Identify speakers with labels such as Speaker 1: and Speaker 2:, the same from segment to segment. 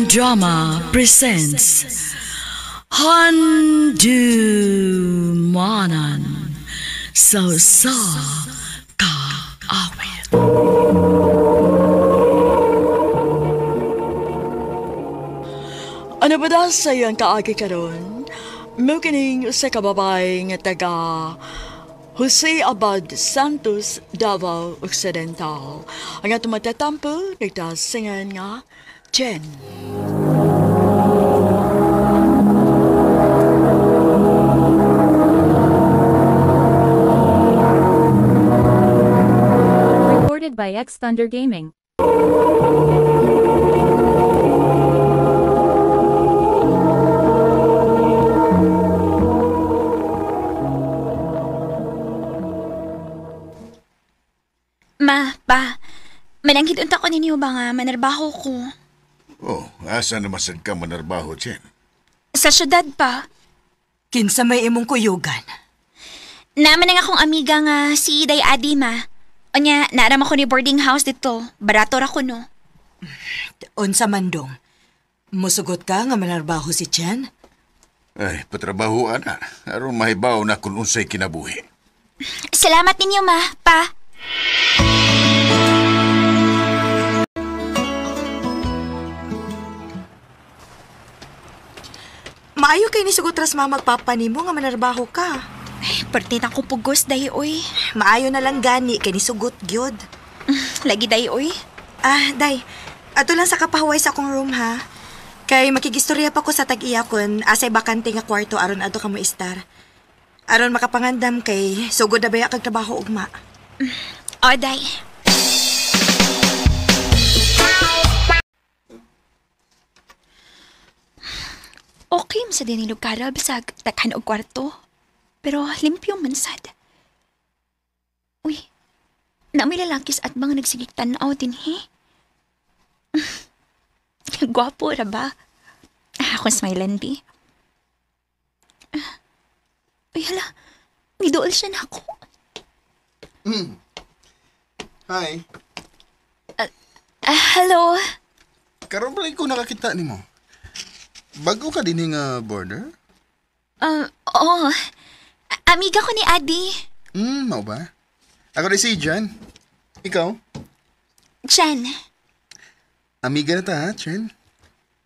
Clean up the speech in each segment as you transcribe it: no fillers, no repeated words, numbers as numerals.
Speaker 1: Audio Drama presents Handumanan sa Usa Ka Awit. Ano ba da sa iyang kaagi karon? Mao kining usa ka babae nga taga Jose Abad Santos, Davao Occidental. Ang atong matatampo, nagtasingan nga Jen.
Speaker 2: Recorded by X Thunder Gaming.
Speaker 3: Ma, pa, mananghid unta ko ninyo ba nga manarbaho ko?
Speaker 4: Oh, asa naman sad ka manarbaho, Chen?
Speaker 3: Sa syudad pa.
Speaker 5: Kinsa may imong kuyugan.
Speaker 3: Naman ang akong amiga nga si Day Adi, ma. Onya, naaram ako ni boarding house dito. Barato ra ko, no?
Speaker 5: Unsa man dong. Musugot ka nga manarbaho si Chen?
Speaker 4: Ay, patrabaho ana. Aron mahibaw na kung unsay kinabuhi.
Speaker 3: Salamat ninyo, ma, pa.
Speaker 5: Maayo kay ni sugot ras mama magpapa nimo nga manarbaho ka.
Speaker 3: Ay, parte na ko pugos, day, oy.
Speaker 5: Maayo na lang gani kay ni sugot gyud.
Speaker 3: Lagi, day, oy.
Speaker 5: Ah, day. Ato lang sa kapahuway sa akong room ha. Kay makigistorya pa ko sa tag-iya kun asay bakante nga kwarto aron adto ka mo istar. Aron makapangandam kay sugod na baya kag trabaho ugma.
Speaker 3: O, day. Okay man sa din lugar, bisag takhan og kwarto. Pero limpyo man sad. Uy, naami lalakis at mga nagsigig tanaw din, he? Gwapo ra ba? Ako smilen, bi. Uy, hala. Nidool siya na ako.
Speaker 6: Hi.
Speaker 3: Hello.
Speaker 6: Karon pa ko nakakita nimo. Bago ka din nga border?
Speaker 3: Oo. Amiga ko ni Adi.
Speaker 6: Mao ba? Ako rin si Jan. Ikaw?
Speaker 3: Jen.
Speaker 6: Amiga na ta, ha, Chen?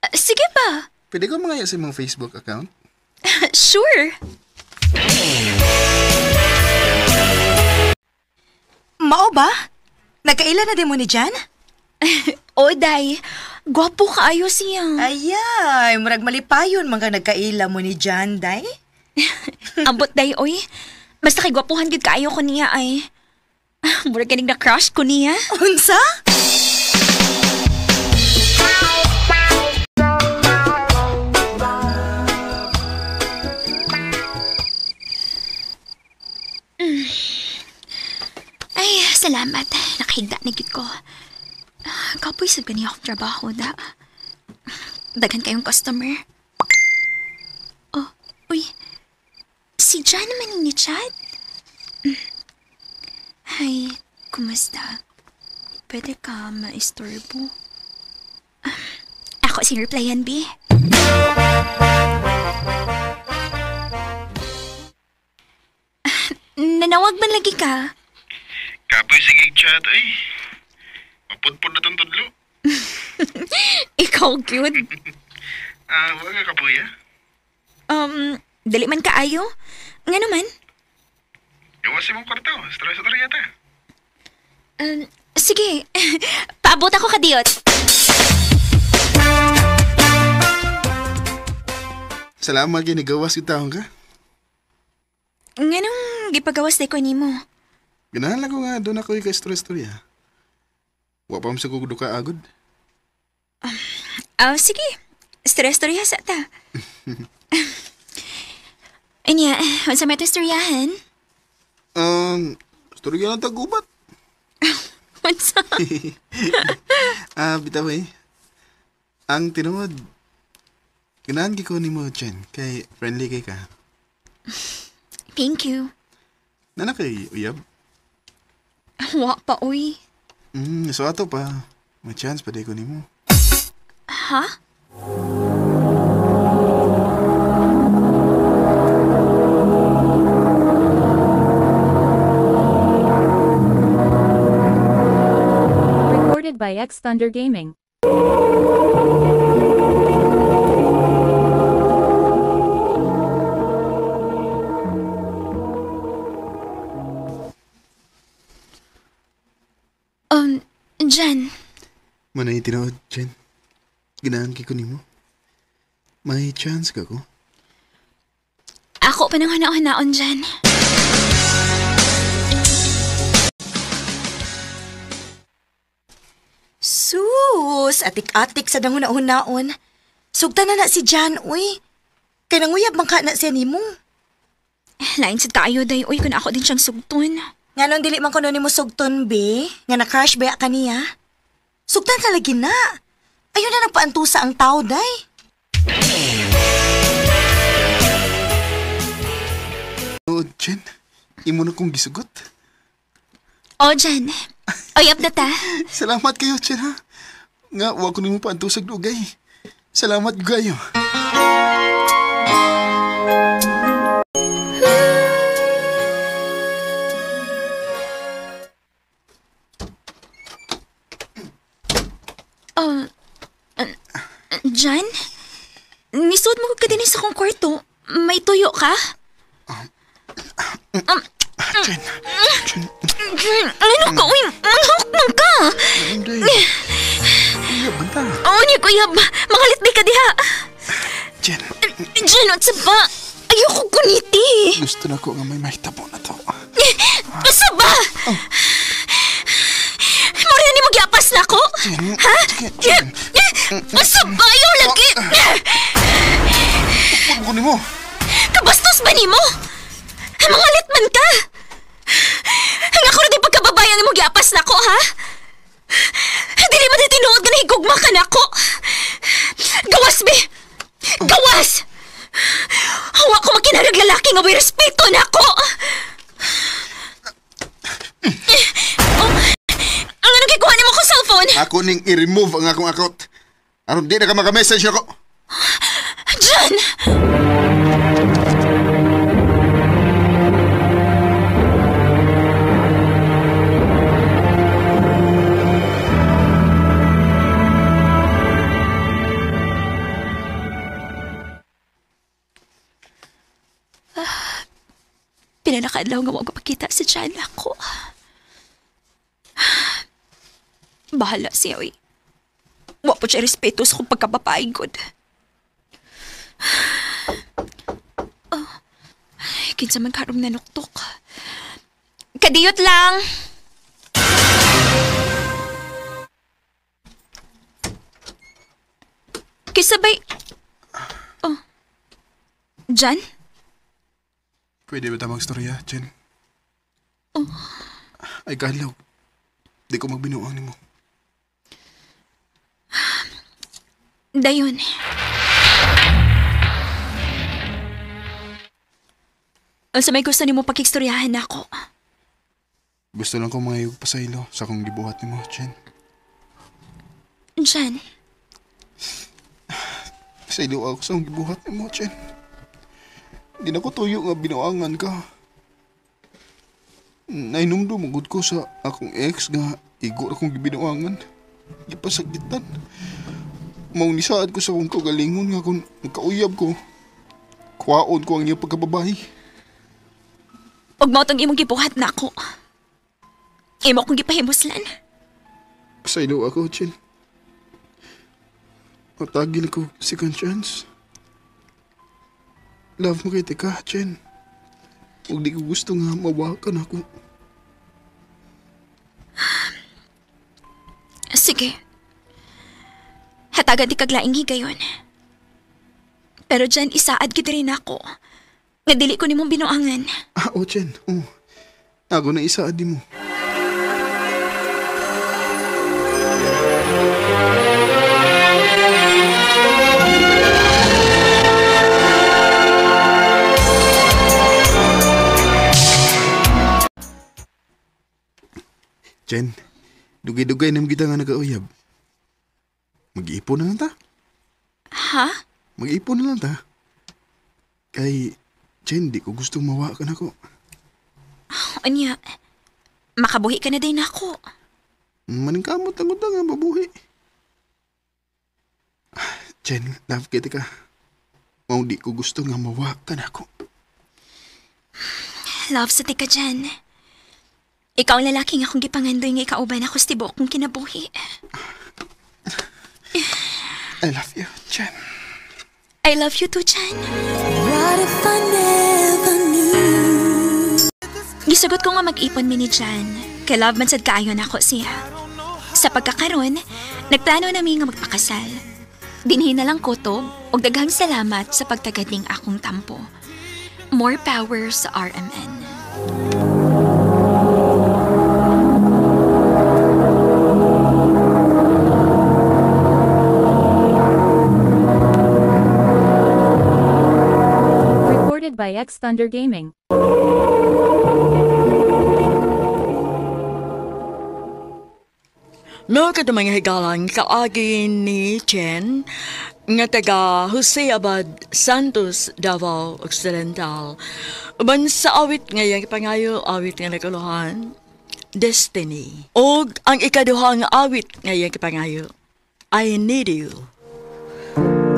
Speaker 3: Sige ba?
Speaker 6: Pwede ko mangaya sa imong Facebook account?
Speaker 3: Sure.
Speaker 5: Mao ba? Nagkaila na din mo ni Jan?
Speaker 3: O, day. Gwapo kaayo siya.
Speaker 5: Ayay, murag malipayon man kang nagkaila mo ni Jan, day.
Speaker 3: Ambot, day, oy. Basta kay gwapuhan gid kaayo ko niya ay. Murag ganing na crush ko niya.
Speaker 5: Unsa?
Speaker 3: Ay, salamat. Nakahigda na gid ko. Kapoy sa gani akong trabaho, da. Daghan kayong customer. Oh, uy. Si Jan naman ni Chad. Hi, kumusta? Pwede ka maistorbo? Ako si replyan, B. Nanawag man lagi ka.
Speaker 6: Kapoy sige chat ay. Mapudpud na tong tudlo.
Speaker 3: Ikaw, cute.
Speaker 6: Wag ka kapoy ah.
Speaker 3: Dali man kaayo. Nga naman.
Speaker 6: Gawas imong kwarto, stress na yata.
Speaker 3: Sige, paabot ako kadiyot.
Speaker 6: Salamat gyud gawas gyud taon ka.
Speaker 3: Nganong gipagawas day ko nimo?
Speaker 6: Ganahan lang ko nga doon ako ka stress storya. Wa pa mo sa kog duka agod.
Speaker 3: Sige. Stress-storya sa ta. Anya, unsa may istoryahan?
Speaker 6: Storya lang tagubat.
Speaker 3: Unsa?
Speaker 6: Bitaw eh. Ang tinuod, ganahan gyud ko nimo, Chen, kay friendly kay ka.
Speaker 3: Thank you.
Speaker 6: Nana kay uyab?
Speaker 3: Wa pa, uy.
Speaker 6: So ato pa, may chance pa di ko nimo.
Speaker 3: Ha?
Speaker 2: Recorded by X Thunder Gaming.
Speaker 3: Jan,
Speaker 6: Manay tinuod, Jen. Ganahan kay ko nimo. May chance ka ko.
Speaker 3: Ako pa nang hanaon-hanaon, Jan.
Speaker 5: Sus, atik-atik sa dang huna-hunaon. Sugtan na na si Jan, uy. Kay nanguyab man ka na siya nimo.
Speaker 3: Lain sad kaayo day, uy, kun ako din siyang sugton.
Speaker 5: Nganong dili man kuno nimo sugton, be? Nga na-crush ba kaniya? Sugtan ka lagi na. Ayun na nagpaantusa ang tao, day.
Speaker 6: Oo, Jen. Imo na kong gisugot.
Speaker 3: O, Jan. Oy, up na ta.
Speaker 6: Salamat kayo, Jen, ha? Nga, wa ko nimo paantusag dugay. Salamat kayo.
Speaker 3: Oh, Jan? Nisuot mo ka din sa akong kwarto. May tuyo ka?
Speaker 6: Jen, Jen,
Speaker 3: Jan, ano ka? Uy, manghawak man ka!
Speaker 6: hindi. Iya, banta.
Speaker 3: Oo, niya, kuya. Mangalit ba ka diha?
Speaker 6: Jen,
Speaker 3: Jan, unsa ba? Ayoko kuniti.
Speaker 6: gusto na ko nga may mahitabo na to.
Speaker 3: Asa ba? Mura ni mo giapas na ako?
Speaker 6: Jen,
Speaker 3: Ha?
Speaker 6: sige, Jen.
Speaker 3: Asa ba? Ayaw lagi!
Speaker 6: Huwag ko nimo.
Speaker 3: Kabastos ba nimo? Mangalit man ka! Ang ako na di pagkababayan mo giapas na ako, ha? Dili ba di tinuod nga nahigugma ka na ako? Gawas, be! Gawas! Hawa ko makinarag lalaki nga may respeto na ako! Oh, ang anong gikuha nimo kong cellphone?
Speaker 6: Ako ning i-remove ang akong account. Aron di na ka maka-message ako.
Speaker 3: Jan! Pinalakadlaw nga wa ko pakita sa Jan ako. Bahala siya, uy. Wa po siya respeto sa kong pagkababae, good. Oh, ay, kinsa man karong nanuktok. Kadiyot lang! Kisabay... Oh. Jan?
Speaker 6: Pwede ba ta magstorya, Jen? Oh. Ay, kahalaw. Di ko magbinuang nimo.
Speaker 3: Dayon. Unsa may gusto nimo pakigstoryahan nako?
Speaker 6: Gusto lang ko mangayog pa sa ilo sa akong gibuhat nimo, Jen.
Speaker 3: Jan,
Speaker 6: Sa ilo ako sa akong gibuhat nimo, Jen. Di na ko tuyo nga binuangan ka. Nainumdum gud ko sa akong ex nga igo akong gibinuangan. Gipasagitan. Maunisaad ko sa akong kagalingon nga kung magkauyab ko, kuwaon ko ang iyang pagkababae.
Speaker 3: ug mao tong imong gibuhat nako. Imo akong gipahimuslan.
Speaker 6: Sa ilo ako, Jen. Matagil ko second chance. Love mo kay ka, Jen. Ug di ko gusto nga mawakan ako.
Speaker 3: Sige. Hatagan di kaglaing higayon. Pero Jan, isaad gid rin ako. Nga dili ko nimong binuangan.
Speaker 6: Ah, oh, Jen. Oh. Ako na isaad di mo. Jen, dugay-dugay na kita nga nagauyab. Mag-iipon na lang ta.
Speaker 3: Ha?
Speaker 6: Mag-ipon na lang ta. Kay, Jen, di ko gustong mawa ka nako.
Speaker 3: Unya, makabuhi ka na din ako.
Speaker 6: Maningkamot ang utang nga mabuhi. Jen, love kita ka. Mao di ko gusto nga mawa ka nako.
Speaker 3: Love sa tika dyan. Ikaw ang lalaki nga akong gipangandoy nga ikauban ako sa tibuok kong kinabuhi.
Speaker 6: I love you, Jen.
Speaker 3: I love you too, Jan.
Speaker 7: What if I never knew?
Speaker 3: Gisugot ko nga mag-ipon mi ni Jan. Kay love man sad kaayo nako siya. Sa pagkakaron, nagplano nami nga magpakasal. Dinhi na lang kutob ug daghang salamat sa pagtagad ning akong tampo. More power sa RMN.
Speaker 2: Recorded by X Thunder Gaming.
Speaker 1: Mao kadto mga higalang kaagi ni Chen nga taga Jose Abad Santos, Davao Occidental. Uban sa awit nga iyang ipangayo, awit nga naguluhan, Destiny. Og ang ikaduhang awit nga iyang ipangayo, I Need You.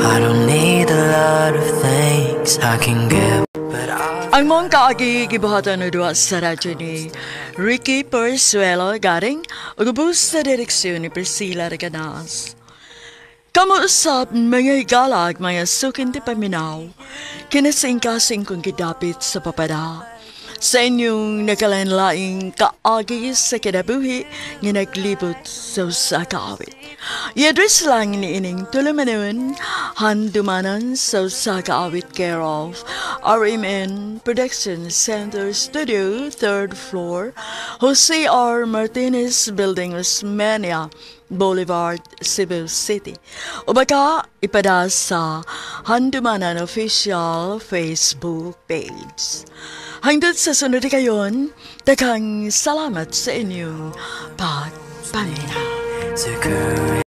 Speaker 8: I don't need a lot of things I can give, but I
Speaker 1: Ang mong kaagi gibuhatan og duha sa radyo ni Ricky Persuelo Garing ug ubos sa direksyon ni Priscilla Reganas. Kamo usab mga higalag mga sukin ti paminaw, kinasingkasing kong gidapit sa papada. Sa inyong nagkalain-laing kaagi sa kinabuhi nga naglibot sa usa ka awit. I-address lang ni ining tulumanon, handumanan sa usa ka awit care of RMN Production Center Studio, 3rd floor, Jose R. Martinez Building, Osmeña Boulevard, Cebu City. O baka ipada sa Handumanan Official Facebook page. Hangtod sa sunod kayon, daghang salamat sa inyong pagpaminaw.
Speaker 8: secure.